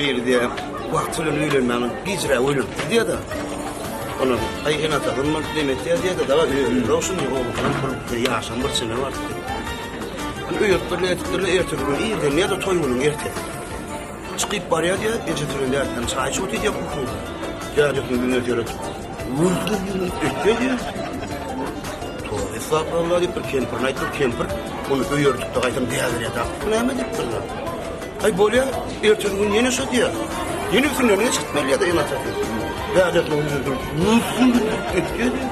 Biri diýýär, wagty bilen öýlenmäň, gijräk öýlenipdir diýýär-de. Ondan, aý, ene-atasam bir neme etýär diýýär-de, dawa öýlenenok şuny, oglanam bir ýaşam bir çene bardy diýip. Ony öýeripdirler, etipdirler, ertesi gün irden diýýär-de, toý günüň ertesi. Çykyp barýar diýýär, ejesi bilen dädesem çaý içip otyr diýýär kuhnýada. Dädesiniň ýüzüne seredip, Öýtme diýýär. Toba estagfurullah diýip bir kempirini aýtdyr, kempir ony öýerdikde gaýtam dädere dakypdyr näme diýipdirler. Aý bolýa, ertesi gün ýene şo diýýär. Ýene üstünden geç gitmeli ýa-da ene-atasy. Dädesiniň ýüzüne durup, etýär diýýär.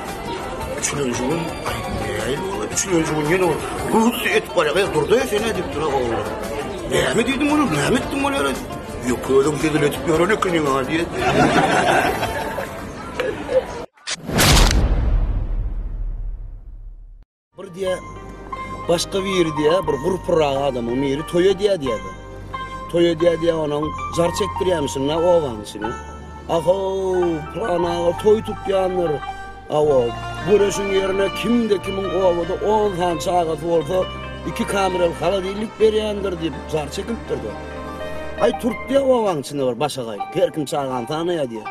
Üçülenji gün, aý nähili bolýar, üçülenji gün ýene ol hürsü edip barýar. Gyz durdy, sen diýipdir ogullar. Näme diýdiň olar, näme etdiň ol ýere? Ýok, özüň hezil edip ýören ekeniň-a diýýär. Bir diýä, başga biri diýä, bir gurpurrak adamyň biri toý edýä diýä-de. Toý edýä diýä, onuň jar çekdirýämişin-dä obanyň içine. Ahow, pylan aga toý tutýandyr. Hawa, göreşiň ýerine kimde-kimiň obada on sany çagasy bolsa, iki kameraly holodilnik berýändir diýip jar çekilipdir-de. Aý, turtýa obanyň içinde bir başagaý. Her kim çagany sanaýa diýä.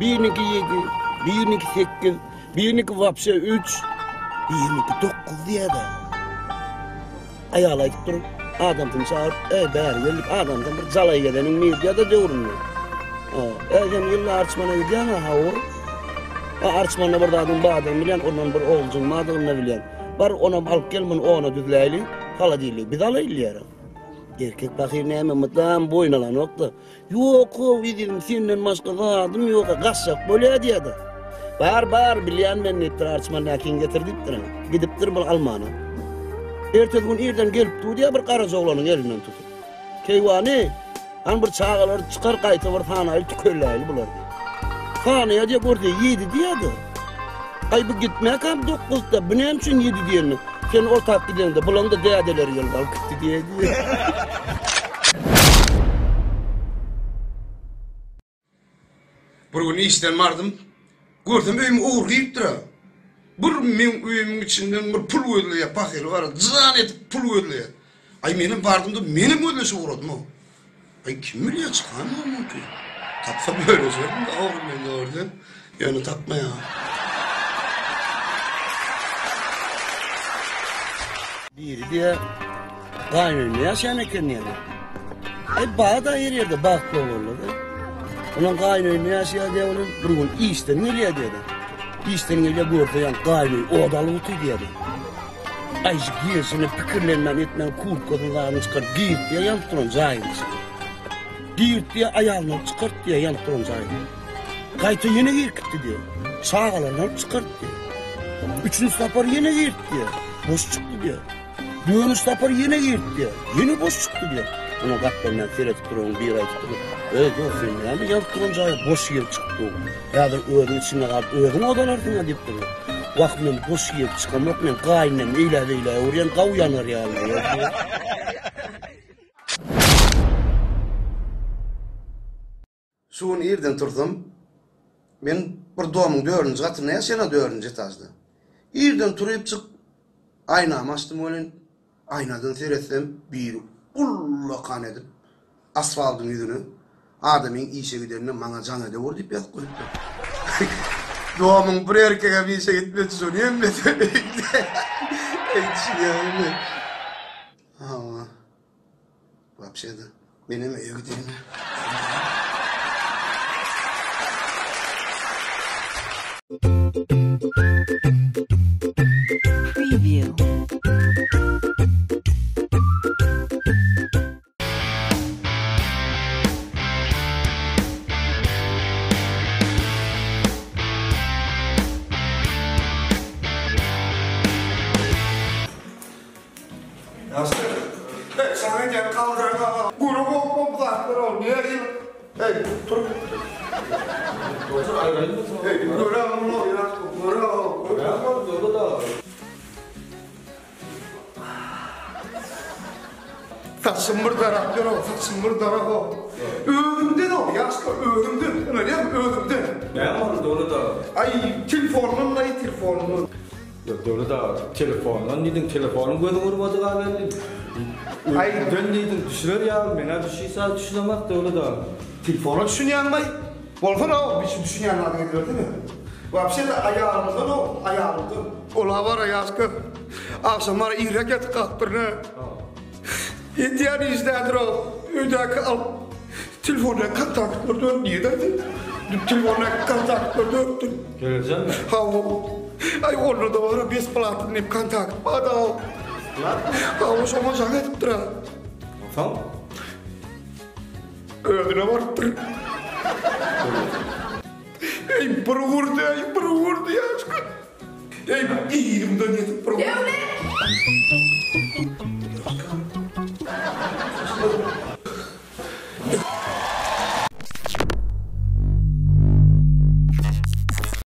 Biriniňki ýedi, biriniňki sekiz, Biriniňki wapşe üç, biriniňki dokuz diýýär-de. Aýal aýdyp dur, adamsyny çagyryp, Eý, bäri gel diýip, adamsam bir jalaý gezeniň biri diýýär-de döwründe. Eý, sen ýylda Arçmana gidýäň-ä, hawa. A Arçmanda bir zadyň bardygyny bilýän, ondan bir oguljygyň bardygyny-da bilýän. Bar, onam alyp gel, muny ona düzläýli, holodilnigi biz alaýly diýýär. Erkek pahyr näme, mydam boýun alanok-da. Ýok-ow, ezizim, senden başga zadym ýok-a, gaçjak bolýa diýýä-de. Bar, bar, bilýän men diýipdir, Arçman näkiň getir diýipdir. Gidipdir bul almana. Ertesi gün irden gelip dur diýýä bir garaja oglanyň elinden tutup. Keýwany, hany bir çagalary çykar gaýta bir sanaýly tükelläýli bulary diýip. Sanaýa diýýä, görse ýedi diýýä-de. Aý bu gitmäkäm dokuzda, bu näme üçin ýedi diýende, sen otap gideňde bulaň-da dädeleri gelip alyp gitdi diýýä diýýä. Bir gün işden bardym. Görsem öýüme ogry giripdir-ä. Bir meň öýümiň içinden bir pul gözleýär, pahyr bar, jan edip pul gözleýär. Aý menem bardym-da, menem gözleşip ugradym-ow. Aý kim bilýär çykandyr mümkin. Tapsa böleşerdim-de ogry bilen dogrusu. Ýöne tapmaýar. Biri diýýär, gaýyn öýünde ýaşaýan eken diýýär. Aý bar-da her ýerde bagtly oglanlar-da. Onuň gaýyn öýünde ýaşaýar diýýär olam, bir gün işden gelýär diýýär. Işden gelýär görse ýaňky gaýyn öýi ot alyp otyr diýýär. Aýjyk gelşine pikirlenmän etmän kurtkasyny zadyny çykaryp girip diýýär ýanyp duran jaýyň içine. Girip diýýär aýalyny alyp çykart diýýär ýanyp duran jaýdan. Gaýta ýene girip gitdi diýýär. Çagalaryny alyp çykart diýýär. Üçünji sapar ýene girip diýýär. Boş çykdy diýýär. Dördünji sapar ýene girip diýýär. Ýene boş çykdy diýýär. Onuň gapdalyndan seredip duran biri aýdypdyr. Eý dost sen näme ýanyp duran jaýa boş girip çykdyň? Häzir özüň içinde galyp özüň ot alarsyň-a diýipdir. Wah men boş girip çykamok men gaýynem eýlä-beýlä öwürýän gaw ýanar ýaly diýýär. Şu gün irden tursam, men bir domyň dördünji gatynda ýaşaýan-a dördünji etažda. Irden turypjyk aýnamy açdym welin, aýnadan seretsem biri ullakan edip asfaltyň ýüzüne Adamyň işe gideninde maňa jaň edewür diýip ýazyp goýupdyr. Domyň bir erkegem işe gitmedi şony hemmesi öýde. Eý düşünýäňmi? Hawa. Wapşe-de menem öýe gideýin. Preview. Ýaşlar, hey, saňa aýdýan galdyraňa, gura gopma bu zatlar ol, nähili, hey, tur. Hey, göre muny, göre, göre. Saçym bir darap ýör-ow, saçym bir darap-ow. Özümden-ow, ýaşlar, özümden, ynanýaňmy, özümden. Näme boldy, Döwlet aga? Aý, telefondan-laý, telefondan. Ýok, Döwlet aga, telefondan diýdiň, telefonyň gözi gurmadyga belli. Aý dön diýdiň düşürer ýaly men-ä düşüýsä düşünemak Döwlet aga. Telefona düşünýäňmi-aý? Bolsana-ow, biçim düşünýän zadyňy edibersene. Wapşe-de aýalymyzdan-ow, aýalymdan. Ol-a bar-a Ýaşka, agşam bar-a irräk ýatyp galypdyryn-a. Edýän iş däldir-ow, öýdäki alyp telefondaky kontaktlary dörüp nirede Telefondaky kontaktlary dörüpdir. Dörejemmi? Hawa. Aý onda-da bar-a besplatny diýip kontakt bar-da. Besplatny? Hawa, şoňa jaň edipdir-ä. Onsoň? Özüne barypdyr. Eý, bir gurdy, eý, bir gurdy, ýaşka. Eý, yzymdan ýetip bir gurdy. Döwlet!